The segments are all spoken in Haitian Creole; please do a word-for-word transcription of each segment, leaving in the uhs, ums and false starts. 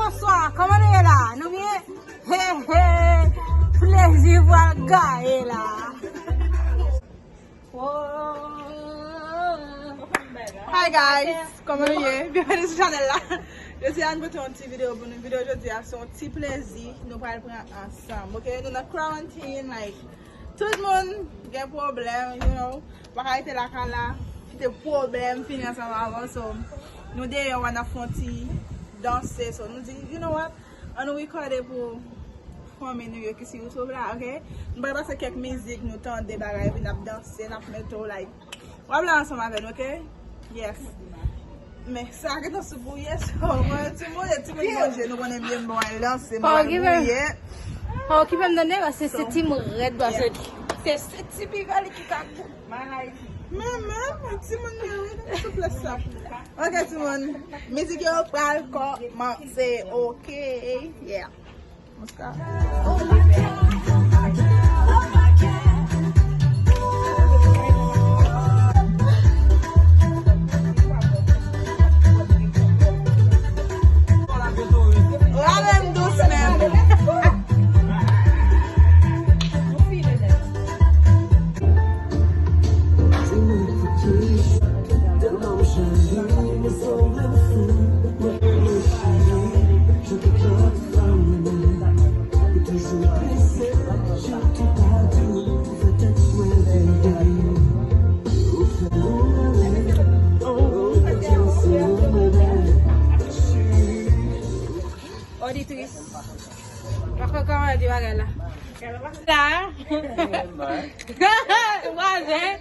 Bonswa, kòman nou ye la? Nou byen? He, he, plezi pral gaye la. Hi guys, kòman nou ye? Byenveni sou chanèl la. Jodi a nou pote yon ti videyo pou nou. Videyo jodi a se yon ti plezi nou pral pran ansanm, ok? Nou nan quarantine, like, tout moun gen pwoblèm, you know. Pa ka rete lakay la, kite pwoblèm fini ansanm avè w. So, nou deyò a, n ap fè yon ti danse. So, nou di, you know what? Ann nou rekòde pou fanmi nou yo ki sou YouTube la, ok? Nou pral pase kèk mizik, nou tande bagay, epi n ap danse, n ap mete w, like, w ap la ansanm avè nou, ok? Yes. Men sa gentan sou bouye, so, mwen, timoun, e timoun manje, nou konnen byen, bon, al danse, mwen al bouye. Pa okipe m tande, paske se timoun rèd, paske se, se ti piga li ki ka kou. Men, men, timoun yo, wi, sou plas la. Ok, timoun, mizik yo pral kòmanse, ok? Yeah. Muska. Rale m dous menm. Oditris. Pa fè kòmantè bagay la. La. Vwazen.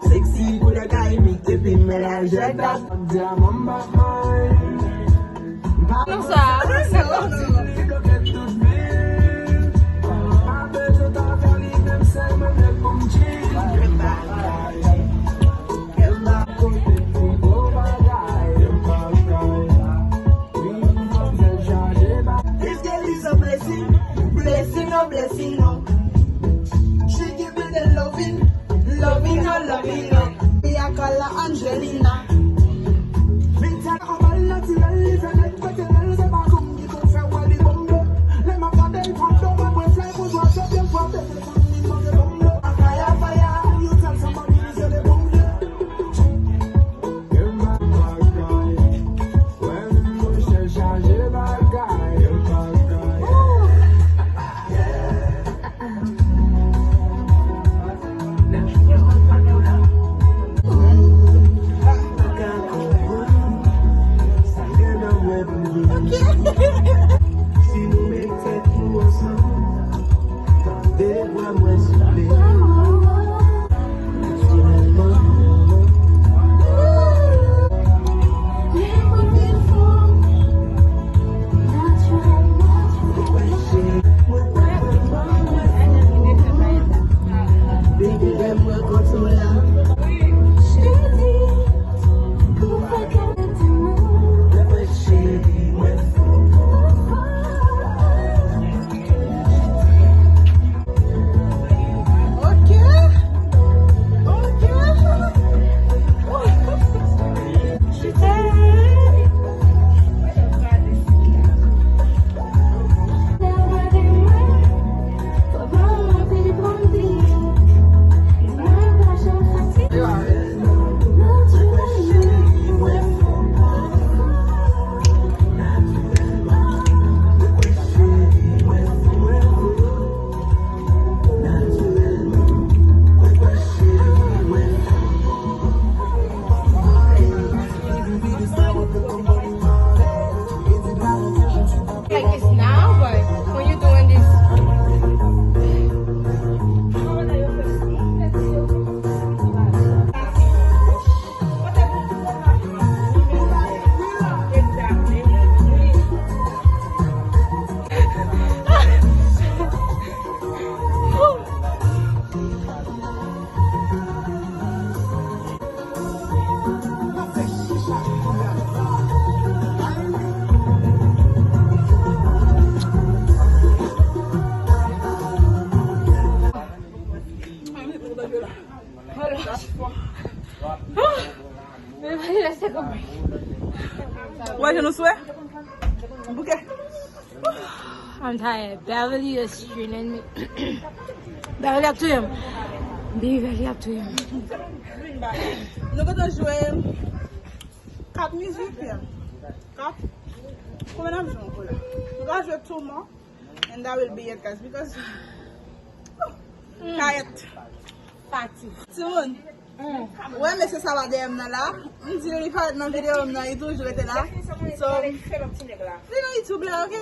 Sexy pou lè ka imite pi men la jèt la. Di a manm pa mwen. Non, sa. This girl is a blessing, blessing, oh, blessing, oh. She give me the loving, loving, oh, loving, oh. Mi a call her Angelina. Vin sa anba l natirèl, li fè nèt pete lè l se pa kòm ki pou fè wè li bonm. Lè m ap gade l pran do, mwen mwen fly pou jwa, se byen frape. Sou swè? Bouke. I'm tired. Beverly is straining me. Beverly ap touye m. Beverly ap touye m. Nou gentan jwe kat mizik, yeah. Kat. Konbyen n ap jwe ankò la? Nou ka jwe two more, and that will be it, guys, because Kayèt. Pati. Timoun. Ou wè mesye sa pa dèyè m nan la. M di li li parèt nan videyo m nan, li toujou rete la. So, li nan YouTube la, ok?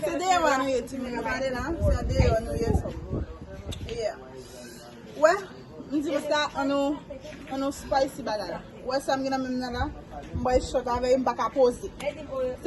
Se deyò a nou ye, timoun, nou pa ale la. Se deyò nou ye, so. Yeah. Wè, m di Maska, ann nou, ann nou spicy bagay la. Ou wè sa m gen nan men m nan la? M bay shot avè l, m pa ka poze.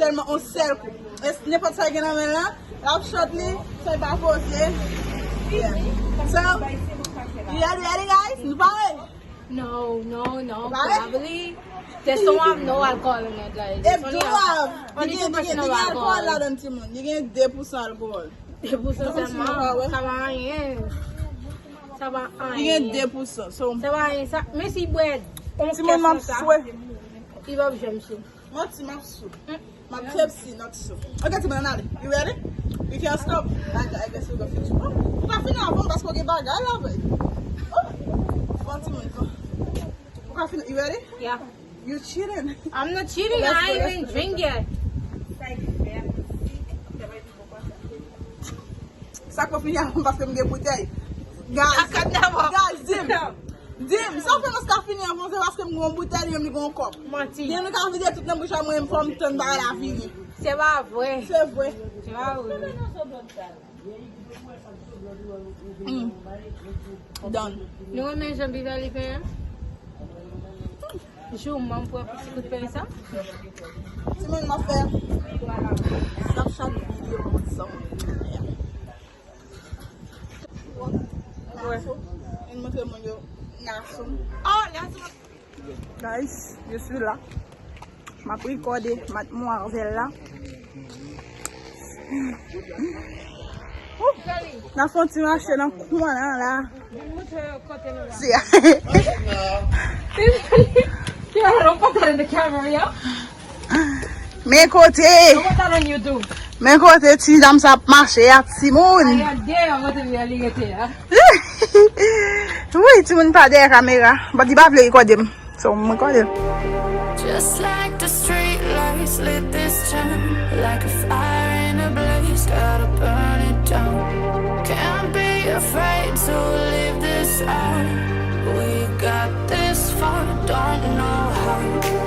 Sèlman on sèl kou. E nenpòt sa l gen nan men l la, l ap shot li, san l pa poze. Yeah. So, you ready, ready, guys? Nou pare? No, no, no, probably. This one have no alcohol in it, like, this one have only two percent of alcohol. Li gen de pou san alkòl. De pou san sèlman, sa pa anyen. Sa pa anyen. Li gen de pou san. So, sa pa anyen. Sa, men si bwè on kès konsa, li p ap janm sou. Manti, m ap sou. M ap tipsy, not sou. Ok, timoun, ann ale. You ready? You can't stop. I, I guess we go finish. Oh, ou ka fini avan m paske w gen bagay la, vre. Oh, bon, timoun, bon. Ou ka fini. You ready? Yeah. You cheating. I'm not cheating. I even drink yet. Sa k fè w fini avan m paske m gen boutèy. Guys, guys, di m. Di m, sa w fè Maska fini avan, se paske m gen yon boutèy, li menm li gen yon kòp. Manti. Di m, li ka vide tout nan bouch a mwen, m fò m tann bagay la fini. Se pa vre. Se vre. Se pa vre. Mm. Done. Nou renmen jan Beverly fè a? Jou m pran ti kout peny sa. Timoun, m ap fè Snapchat videyo ansanm. Wè. N montre moun yo naso. Oh, naso. Guys, je suis là. M ap rekòde madmwazèl la. Ouh, n ap fè yon ti mache nan kwen an la. Vin montre yo kote nou la. Si. You don't put that in the camera, yo. Men kote. Don't put that on YouTube. Men kote ti dam sa ap mache a, timoun. Ay, a deyò kote li rete a. Wi, timoun pa dèyè kamera. But li pa vle rekòde m. So, m rekòde l. Just like the street lights lit this town, like a fire in a blaze, gotta burn it down. Can't be afraid to leave this out. We got this far, don't know how.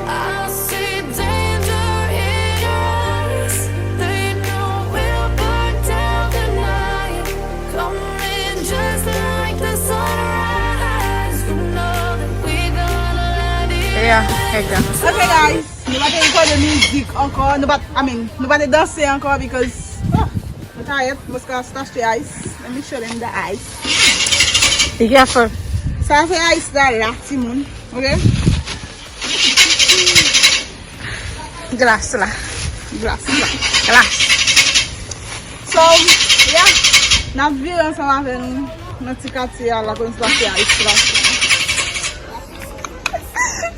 I see danger in your eyes. They know we'll burn down the night. Coming just like the sunrise. You know that we gonna light it. Yeah, hey, girl. Ok, guys, nou pa te rekòde mizik ankò, nou pa, I mean, nou pa te danse ankò because, oh, nou tired, Maska achte ice. Let me show them the ice. Be careful. Sa se ice la, la, timoun. Ok? Glas la. Glas la. Glas. So, yeah. N ap vire ansanm avè nou nan ti katye a la, konn sa se ice la.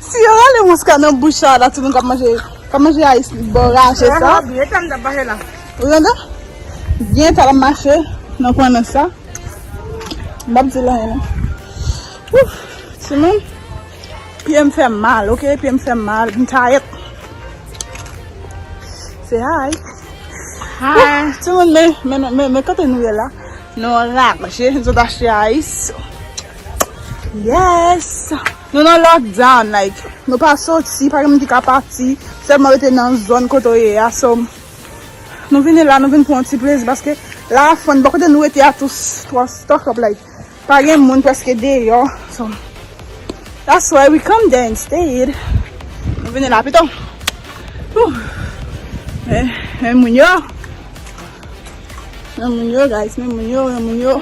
Si yo rale Maska nan bouch sa la, timoun k ap manje, k ap manje ice li bò raje sa. Byen tan m t ap mache la. Ou tande? Byen tan l ap mache nan kwen nan sa. M p ap di l anyen non. Ouf, timoun. Pye m fè m mal, ok? Pye m fè m mal. M tired. Say hi. Hi. Ouf, timoun, men, men, men, men kote nou ye la. Nou raje, zòt achte ice. Yes. Nou nan lockdown, like, nou pa soti, pa gen moun ki ka pati. Sèlman rete nan zòn kote w ye a, so, nou vini la, nou vin pran yon ti plezi, paske la fann, bò kote nou rete a tou, tou stuck up, like, pa gen moun prèske deyò, so, that's why we come there instead. Nou vini la pito. Whew. Men, men moun yo. Men moun yo, guys, men moun yo, men moun yo.